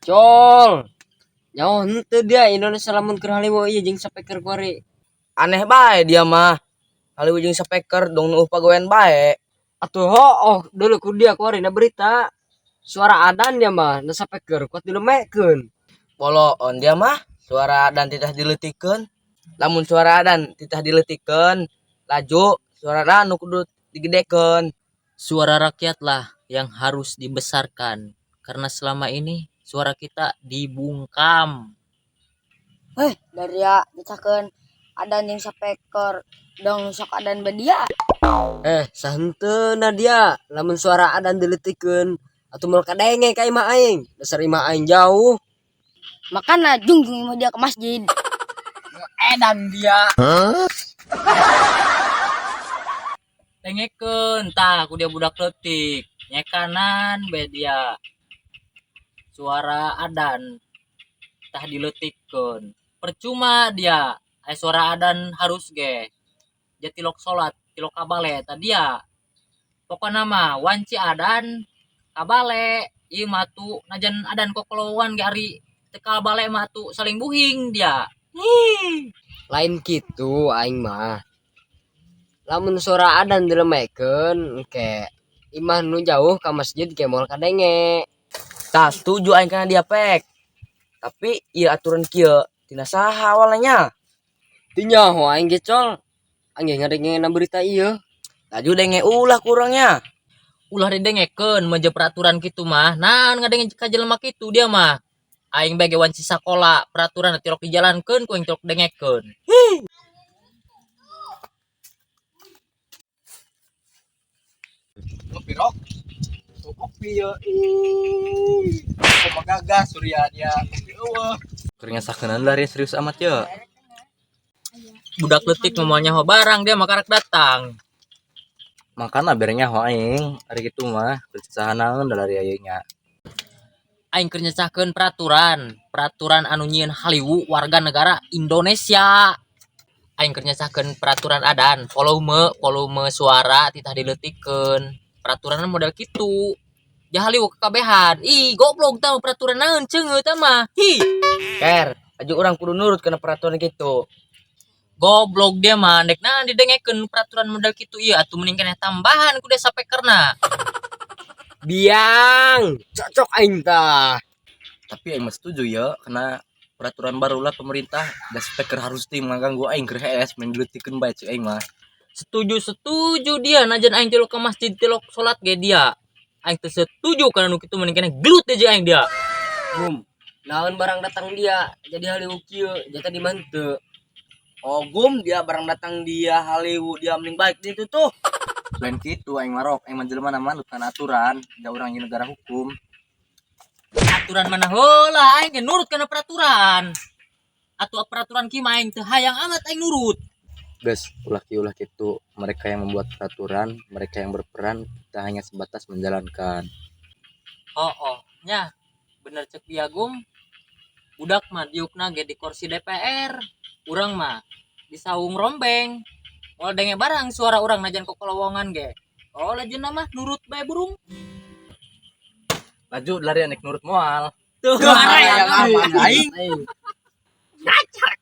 Col. Nyaho henteu dia Indonesia lamun keur haliwu ieu jeung speaker kuari. Aneh bae dia mah. Haliwu jeung speaker dong nu pagawean bae. Atuh hooh dulu ku dia kuari na berita. Suara adan dia mah na speaker kuat dilemekeun. Poloon dia mah suara adan titah dileutikeun. Lamun suara adan titah dileutikeun, laju suara adan nu kudu digedekeun. Suara rakyatlah yang harus dibesarkan karena selama ini suara kita dibungkam. Heh, dari ya nyecakeun adan jeung speaker dong sok adan bedia. Eh, sahenteuna dia lamun suara adan dileutikeun atuh moal kadenge ka imah aing. Dasar imah aing jauh. Makana jungjung imah dia ke masjid. Edan dia. Dengekeun tah ku dia budak leutik. Nyekanan bae dia. Suara adan tah dileutikeun. Percuma dia aya suara adan harus ge. Ja tilok salat, tilok kabale tah dia. Pokona mah wanci adan kabale ieu mah tuh najan adan kokoloan ge ari teu kabale mah tuh saling buhing dia. Hi. Lain kitu aing mah. Lamun suara adan dilemekeun engke imah nu jauh ka masjid ge moal kadenge. Tah setuju aing kana dia pek. Tapi ieu aturan kieu tina saha awalnya? Teu nyaho aing ge col. Aing ge ngadenge berita ieu. Laju denge ulah kurangnya. Ulah didengekeun meje peraturan kitu mah. Naon ngadenge ka jelema kitu dia mah. Aing bae ge wanci sakola peraturan tilok dijalankeun ku aing tilok dengekeun. Ngopi rok. Tuh kopi ya. Ih. Kumaha gagah Surya dia. Kopi eueuh. Keur ngasakeunan lah serius amat ya. Budak leutik mah moal nyaho barang dia mah karak datang. Makana bere nyaho aing, ari kitu mah keur saha naon da lari aya nya. Aing keur nyecahkeun peraturan, peraturan anu nyieun haliwu warga negara Indonesia. Aing keur nyecahkeun peraturan adan, volume, volume suara titah dileutikeun. Peraturan model kitu. Ja haliwu kekabehan. Ih, goblok tah peraturan naon ceungeut tah mah. Hi. Ker, aju urang kudu nurut kana peraturan kitu. Goblok dia mah ndek naon didengekeun peraturan model kitu ieu atuh mending keneh tambahan ku dia sapekerna. Biang, cocok aing tah. Tapi aing mah setuju ya karena peraturan baru lah pemerintah da speaker harus tim ngaganggu aing keur hees main dileutikeun bae cek aing mah. Setuju-setuju dia najan aing tilok ke masjid tilok salat ge dia. Aing teu setuju kana nu kitu mending keneh gelut deui aing dia. Gum, naon barang datang dia jadi haliwu kieu jata di manteu. Oh gum dia barang datang dia haliwu dia mending baik di itu tuh. Lain kitu aing marok aing mah jelema manut kana aturan da urang ieu negara hukum. Aturan mana heula aing ge nurut kana peraturan. Atuh peraturan kieu mah aing teu hayang amat aing nurut. Guys, ulah kieu ulah kitu. Mereka yang membuat peraturan, mereka yang berperan, kita hanya sebatas menjalankan. Oh, oh, nya bener cek dia gum. Budak mah diukna ge di kursi DPR. Urang mah di saung rombeng. Moal denge barang suara urang najan kokolowongan ge. Oh, lajena mah nurut bae burung. Laju lari anek nurut moal. Tuh, hayang amat aing. Aing. Ngacak.